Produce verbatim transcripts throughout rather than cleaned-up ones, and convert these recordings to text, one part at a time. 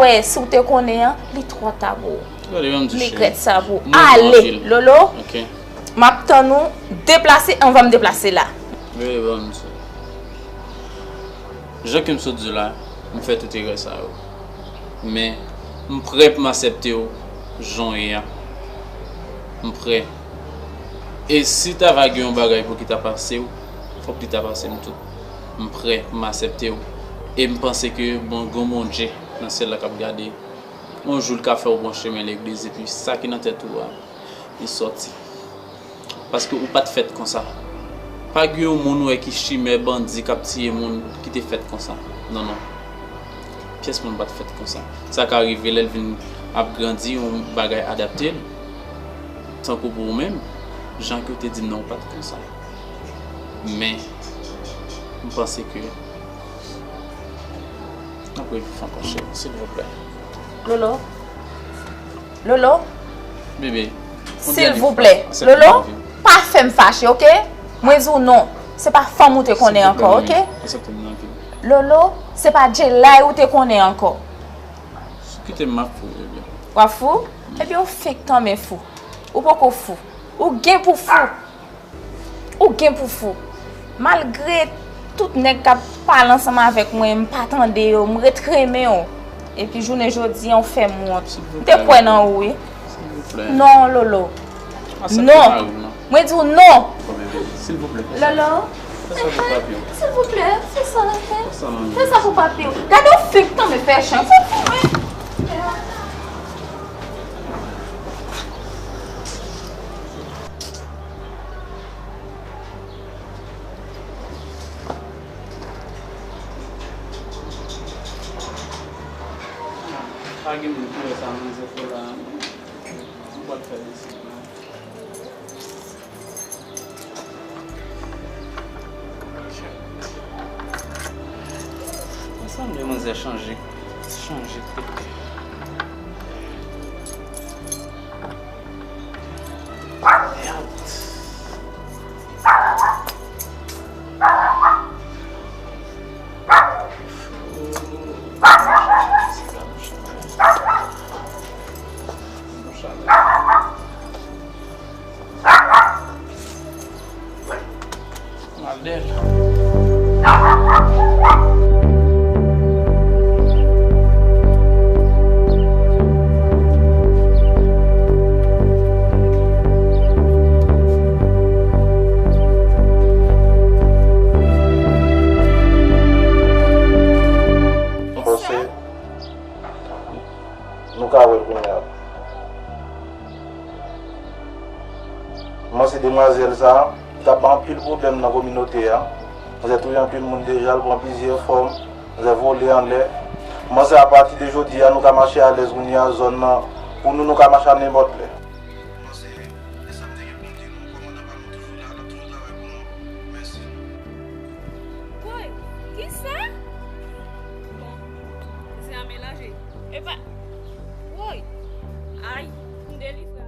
Wè, si w te konnen an, li twò ta pou ou. Gade, ban m di, cheri. M regrèt sa pou ou. M renmen w anpil. Ale, Lolo. Ok. M ap tann ou. Deplase anvan m deplase la. Gade, ban m di. Jan ke m sot di w la, m fè tout erè sa yo. Men, m prè pou m aksepte w jan w ye a. M prè. E si ta va gen yon bagay pou ki ta pase w, fòk li ta pase m tou. M prè pou m aksepte w. E m panse ke bon, gen yon Bondye nan syèl la k ap gade. Yon jou, l ka fè w pran chemen legliz, epi sa ki nan tèt ou a, li sòti. Paske ou pa t fèt konsa. Pa gen yon moun ou wè ki chimè, bandi k ap tiye moun ki te fèt konsa. Non, non. Pyès moun pa t fèt konsa. Sa ka rive lè l vin ap grandi, yon bagay adapte l. Tankou pou ou menm, jan ke w te di m nan, ou pa t konsa. Men, m panse ke n ap reviv ankò, cheri, silvouplè. Lolo. Lolo. Bebe, yon dènye fwa, aksepte m nan vi w. Silvouplè. Lolo, pa fè m fache, ok? Mwen di w non. Se pa fanm ou te konnen ankò, ok? Silvouplè, mami, aksepte m nan vi w. Lolo, se pa Jelay ou te konnen ankò. Kite m, m ap fou, bebe. W ap fou? Ebyen, ou fenk tanmen fou. Ou poko fou. Ou gen pou fou. Ou gen pou fou. Malgre tout nèg k ap pale ansanm avèk mwen, m pa tande yo, m ret renmen w. Epi jounen jodi a, w fè m wont. M te kwè nan ou, wi. Silvouplè. Non, Lolo. Aksepte mari w, non. Mwen di w non. Bon, bebe, silvouplè, fè sa. Lolo. Fè sa pou papi w. Silvouplè, fè sa, fè. Fè sa, manmi. Fè sa pou papi w. Gade w fenk tanmen fè chan. Fè pou mwen. Pa gen moun ki wè sa manzè fè la, non. M pral fè desizyon. Mwen sanble manzè chanje, chanje kote. Mèd. Mal dèl. M panse nou ka wè l kounye a. M panse demwazèl sa a, t ap bay anpil pwoblèm nan kominote a. Manzè touye anpil moun deja, l pran plizyè fòm, manzè vole anlè. M panse apati de jodi a, nou ka mache alèz kounye a, zòn nan, pou nou, nou ka mache a nenpòt lè. M panse, e sa m te gen pou m di nou, kòmandan pa nou toujou la, l ap toujou travay pou nou. Mèsi. Woy, kisa? Bon, se a melanje. Epa, woy, ay, m delivre.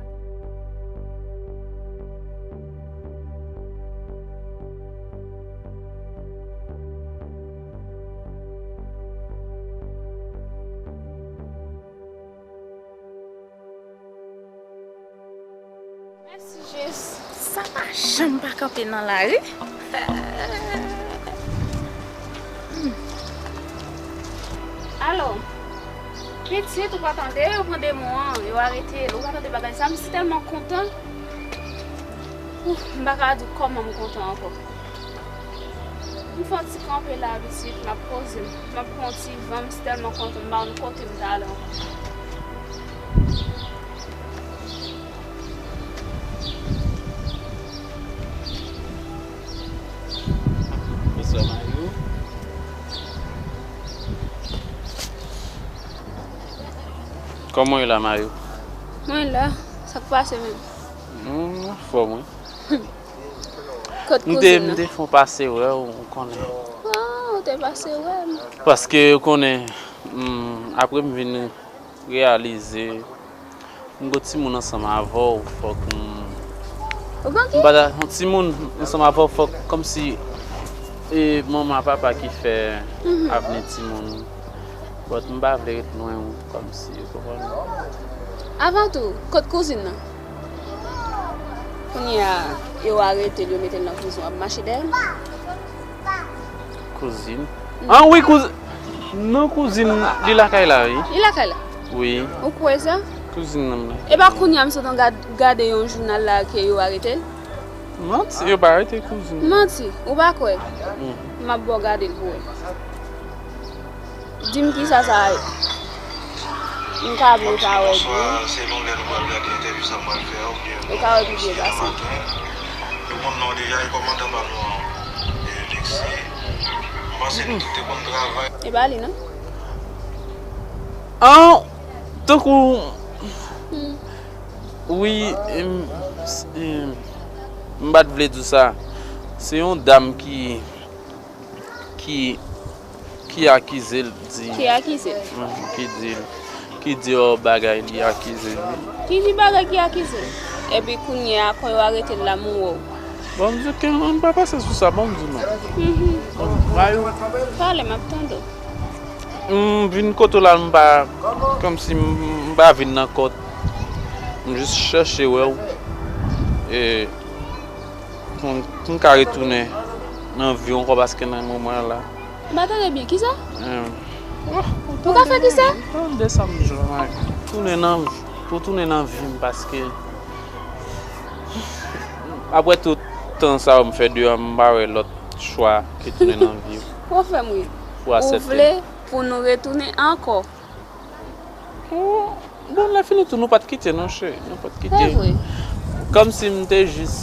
Mèsi, Jezi. Sa pa janm pa kanpe nan lari. Alo, pitit, ou pa tande, yo pran demon an, yo arete l, ou pa tande bagay sa, m si tèlman kontan. Ouf, m pa ka di w kòman m kontan ankò. M fè yon ti kanpe la, pitit, m ap poze m. M ap pran yon ti van, m si tèlman kontan, m pa konn kote m ta ale ankò. Bonswa, Mayou. Kòman w ye la, Mayou? Mwen la. Sa k pase menm? Hmm, anfòm, wi. Kot kouzin nan? M te fon pase wè w, ou konnen. Ah, ou te pase wè m. Paske, ou konnen, hmm, apre m vin reyalize, m gon timoun ansanm avè w, fòk m... Ou gon ki? M pa ta, yon timoun ansanm avè w, fòk kòmsi, e, manman, papa ki fè avni timoun. But m pa vle ret lwen ou, kòmsi, ou konprann? Avan tou, kot kouzin nan? Kounye a, yo arete l, yo mete l nan prizon, w ap mache dèyè l? Kouzin? An wi, kouzin. Non, kouzin, li lakay la, wi. Li lakay la? Wi. Ou kwè sa? Kouzin nan m la. E pa kounye a m sot an gad, gade yon jounal la ke yo arete l? Manti, yo pa arete kouzin nan. Manti, ou pa kwè? M ap ba w gade l pou wè. Di m kisa sa ye. M ka vle pa wè byen. Ou ka wè pi byen pase. E pa li non? An, tankou, wi, em, s- em, m pa t vle di w sa. Se yon dam ki ki, ki akize l, di. Ki akize l? Mhm, ki di l, ki di yon bagay, li akize l. Ki di bagay ki akize l? Epi kounye a, kò yo arete l la, m wè w. Bon, m di ke m pa panse sou sa, bon, m di non. Mhm. Bon, ba yo. Pale, m ap tande w. M vin kote w la, m pa, kòmsi m, m pa vin nan kont. M jis chèche wè w. E, pou m, pou m ka retounen nan vi w ankò, paske nan moman la. M pa tande byen. Kisa? Em, oh, ou ka fè kisa? Tande sa m di w la, tounen nan, pou tounen nan vi m, paske apre tout tan sa yo m fè deyò, m pa wè lòt chwa ke tounen nan vi w. Ou fè m ri. Pou aksepte. Ou vle pou nou retounen ankò? Bon, lè fini tou, nou pa t kite non, cheri. Nou pa t kite. Se vre. Kòmsi m te jis,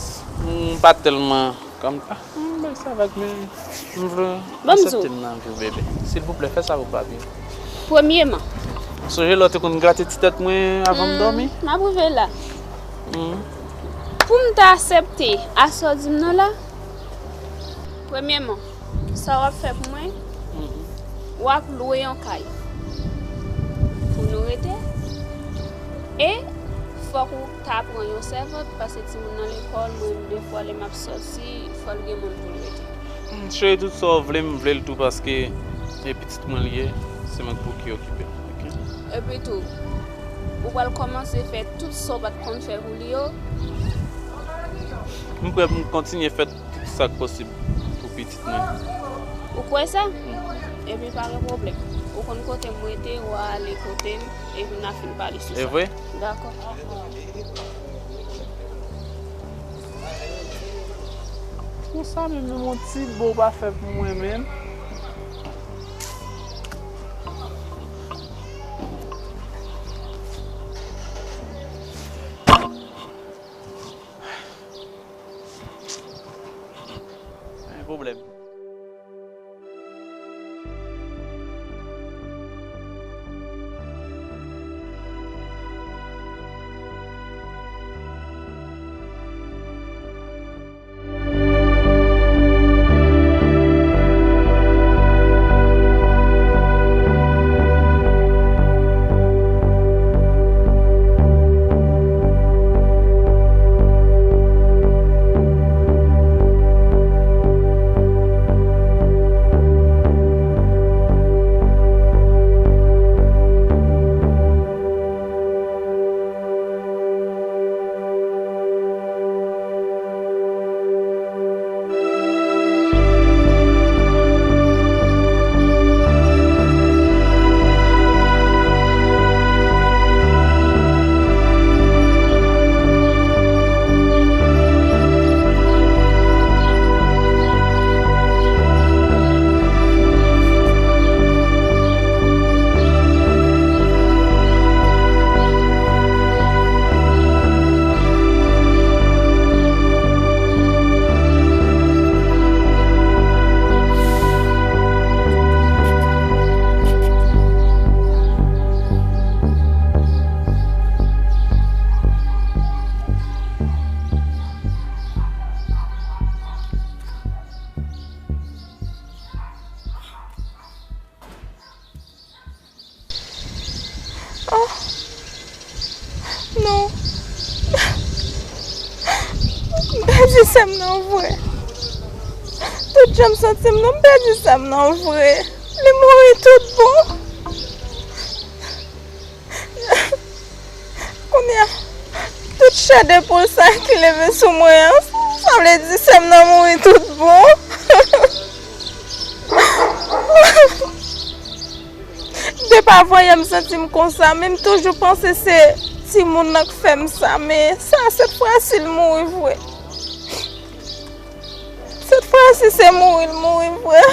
m pa tèlman, kòm, ah, m bay sa vag, men m vle aksepte m nan vi w, bebe. Silvouplè, fè sa pou papi. Premyeman. Sonje lè w te konn grate ti tèt mwen avan m dòmi? M ap rive la. Hmm. Pou m ta aksepte, a sa w di m nan la, premyeman, sa w ap fè pou mwen, w ap lwe yon kay pou nou rete. E fòk ou ta pran yon sèvant, paske timoun nan lekòl, mwen menm defwa lè m ap sòti, fò l gen moun pou l rete. Hmm, cheri, tout sa w vle, m vle l tou, paske e pitit mwen li ye, se mwen pou ki okipe l, oke? Epi tou, ou pral kòmanse fè tout sa w pa t konn fè pou li yo. M prè pou m kontinye fè tout sa k posib pou pitit mwen. Ou kwè sa? Ebyen, pa gen pwoblèm. Ou konn kote m rete, w a ale kote m, epi n a fin pale sou sa. E vre? Dakò. Pou sa menm, menm yon ti bo w pa fè pou mwen menm. Pa gen pwoblèm. Oh, non. M pèdi sè m nan vre. Tout jan m santi m nan, m pèdi sè m nan vre. Li mouri tout bon. Kounye a, tout chè de poul sa ki leve sou mwen an, sa vle di sè m nan mouri tout bon. Depi avan yè m santi m konsa, men m toujou panse se timoun nan k fè m sa, men sa, sèt fwa si l mouri vre. Sèt fwa si se mouri l mouri vre.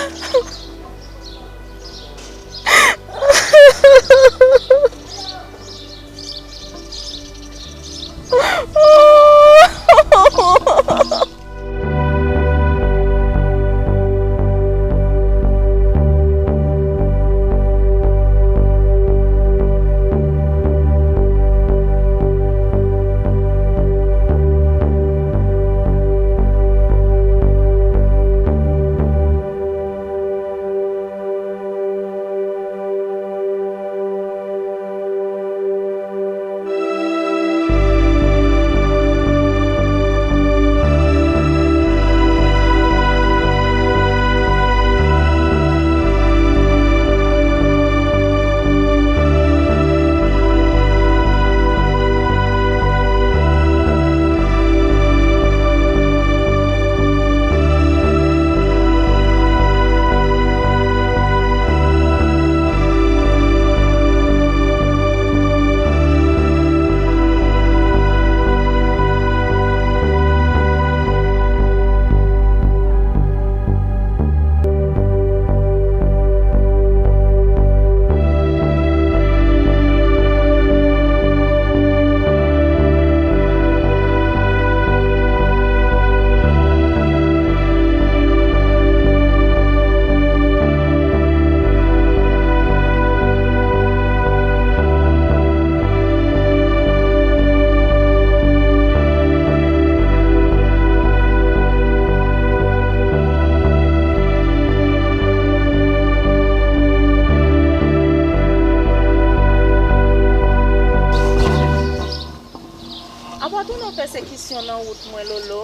Apa tounen yon pèsekisyon nan wout mwen, Lolo.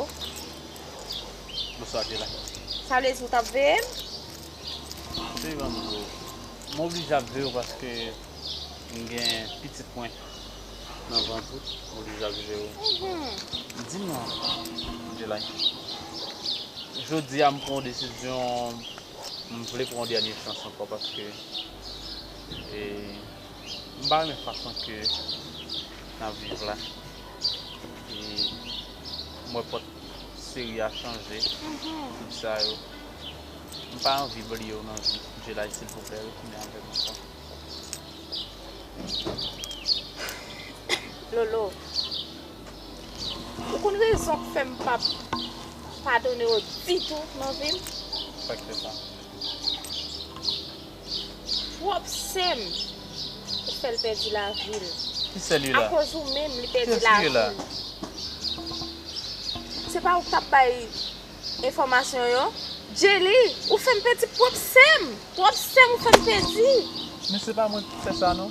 Bonswa, Djela. Sa vle di ou t ap veye m? Veye m, m oblije ap veye w paske m gen pitit mwen nan vant ou, m oblije ap veye w. Mhm. Di m non, Djela. Jodi a, m pran yon desizyon, m vle pran yon dènye chans ankò paske, e, m pa renmen fason ke n ap viv la. E m wè pòt seri a chanje. Mhm. Tout sa yo. M pa anvi bliye w nan vi m, Djela, silvouplè, retounen avè m ankò. Lolo, ou konn rezon k fè m p ap padone w ditou nan vi m? Sa k fè sa? Twòp sè m, ou fè l pèdi lavi l. Ki sè li la? Akoz ou menm, li pèdi lavi l. Kiyès li ye la? Se pa ou k t ap bay enfòmasyon yo? Djeli, ou fè m pèdi pwòp sè m. Twòp sè m ou fè m pèdi. Men se pa mwen k fè sa non.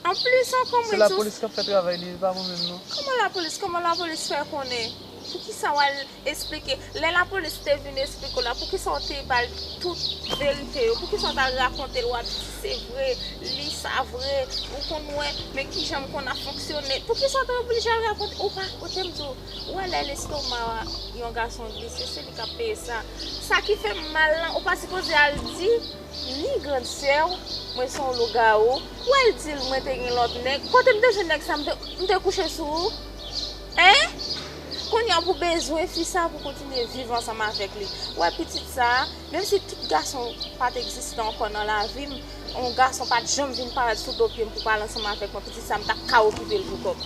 Anplis ankò, mwen di w. Se lapolis k ap fè travay li, e pa mwen menm non. Kòman lapolis? Kòman lapolis fè konnen? Poukisa w al esplike? Lè lapolis te vin esplike w la, poukisa w te ba l tout verite yo? Poukisa w t al rakonte l? W ap di se vre, li sa vre, ou konn wè, men kijan m konn ap fonksyone. Poukisa w te oblije al rakonte? Ou pa koute m di w, ou wè lè lestoma yon gason glise, se li k ap peye sa. Sa ki fè m mal lan, ou pa sipoze al di ni grann sè w, mwen se yon lougawou. Ou al di l mwen te gen lòt nèg. Kote m te jwenn nèg sa, m te, m te kouche sou ou? Hein? Kounye a pou bezwen fi sa pou kontinye viv ansanm avèk li. Ou wè pitit sa, menm si tout gason pa t egziste ankò nan lavi m, yon gason pa t janm vin parèt sou do pye m pou pale ansanm avèk mwen, pitit sa m t ap ka okipe l pou kò m.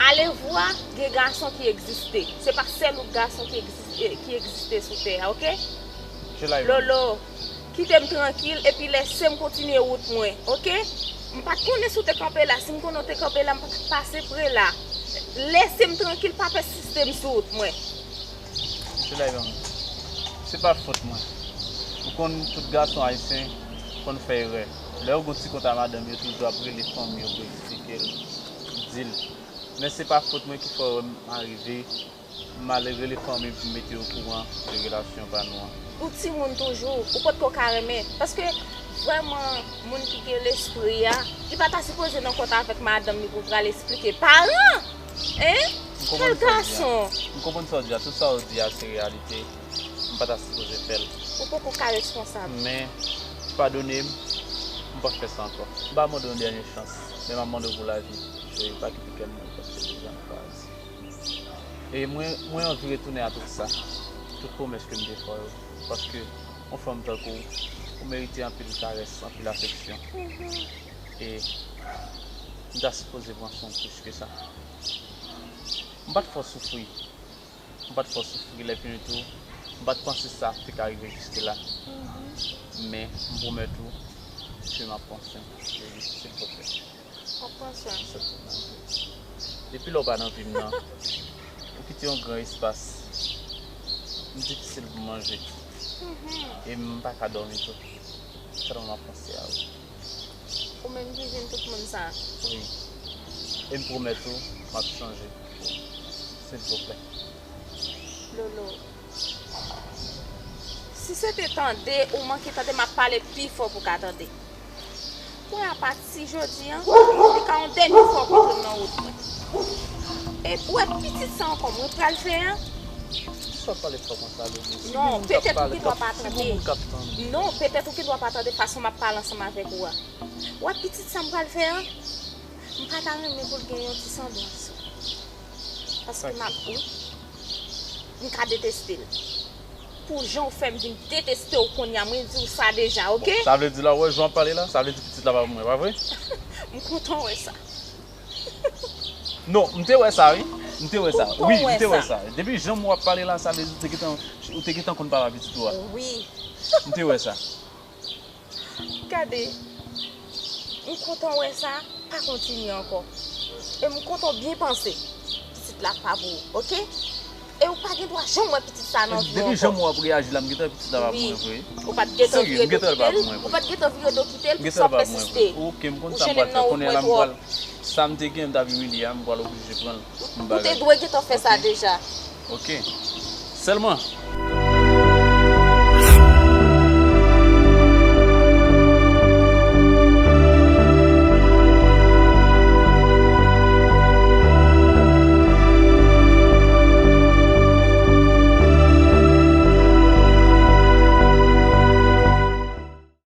Alevwa, gen gason ki egziste. Se pa sèl ou gason ki egziste, ki egziste sou tè a, oke? Lolo, kite m trankil epi lèse m kontinye wout mwen, oke? M pa t konnen si w te kanpe la. Si m konnen w te kanpe la, m pa t ap pase pre la. Lèse m trankil, pa pèsiste m sou wout mwen. Chilay ban m. Se pa fòt mwen. Ou konn tout gason ayisyen konn fè erè. Lè yo gon ti kont a madanm yo, toujou ap rele fanmi yo pou eksplike l, di l. Men se pa fòt mwen ki fè w wè m arive M al rele fanmi m pou m mete yo okouran de relasyon pa nou an. Ou timoun toujou, ou potko ka renmen. Paske vrèman, moun ki gen lespri a, li pa ta sipoze nan kont avèk madanm li pou pral esplike paran! Hein? Kèl gason! M konprann sa w di a. Tout sa w di a se reyalite. M pa ta sipoze fè l. Ou poko ka responsab. Men, padone m, m p ap fè sa ankò. M pa mande w yon dènye chans, men m ap mande w pou lavi. Cheri, pa kite kè m mouri paske deja m kraze. E mwen, mwen anvi retounen a tout sa. Tout pwomès ke m te fè w yo. Paske yon fanm tankou w, ou merite anpil karès, anpil afeksyon. E m ta sipoze pran swen w plis ke sa. M pa t fè w soufri. M pa t fè w soufri lè vini tou. M pa t panse sa te ka rive jiske la. Men, m pwomèt ou ke m ap pran swen w, cheri, silvouplè. W ap pran swen m? Silvouplè. Depi lè w pa nan vi m nan, ou kite yon gran espas. M difisil pou manje. E m pa ka dòmi tou. Tèlman m ap panse a ou. Ou menm ki vin tout moun sa? Wi. E m pwomèt ou, m ap chanje pou ou. Silvouplè. Lolo, si se te tande, ou manke tande, m ap pale pi fò pou w ka tande. Mwen apati jodi a, li ka yon dènye fwa w kontre m nan wout mwen. E pou w wè pitit sa ankò mwen pral fè a. Sa w pale fò konsa, Lolo? Si gen moun k ap pale, k ap, si gen moun k ap tande. Non, petèt ou gen dwa pa tande fason m ap pale ansanm avèk ou a. W wè pitit sa m pral fè a? M pa ta renmen pou l gen yon ti sanblans. Paske m ap, wi, m ka deteste l. Pou jan w fè m vin deteste w kounye a, mwen di w sa deja, oke? Bon, sa vle di la, w wè jan w ap pale la, sa vle di pitit la pa pou mwen, pa vre? M kontan wè sa. Non, m te wè sa, wi. M te wè sa. Wi, m te wè sa. Depi jan w ap pale la, sa vle di ou te gentan, ou te gentan konn papa pitit ou a. Wi. M te wè sa. Gade, m kontan wè sa, pa kontinye ankò. E m kontan w byen panse. Pitit la pa pou ou, oke? E ou pa gen dwa janm wè pitit sa nan vi w ankò. Depi jan w ap reyaji la, m gentan wè pitit la pa pou mwen vre. Wi. Ou pa t gentan vire do kite l, ou pa t gentan vire do kite l pou sa w pèsiste. Ou jennen m nan wout mwen twòp. Sa m te gen, m t ap imilye a, m pral oblije pran l. Ou te dwe gentan fè sa deja. Oke. Sèlman,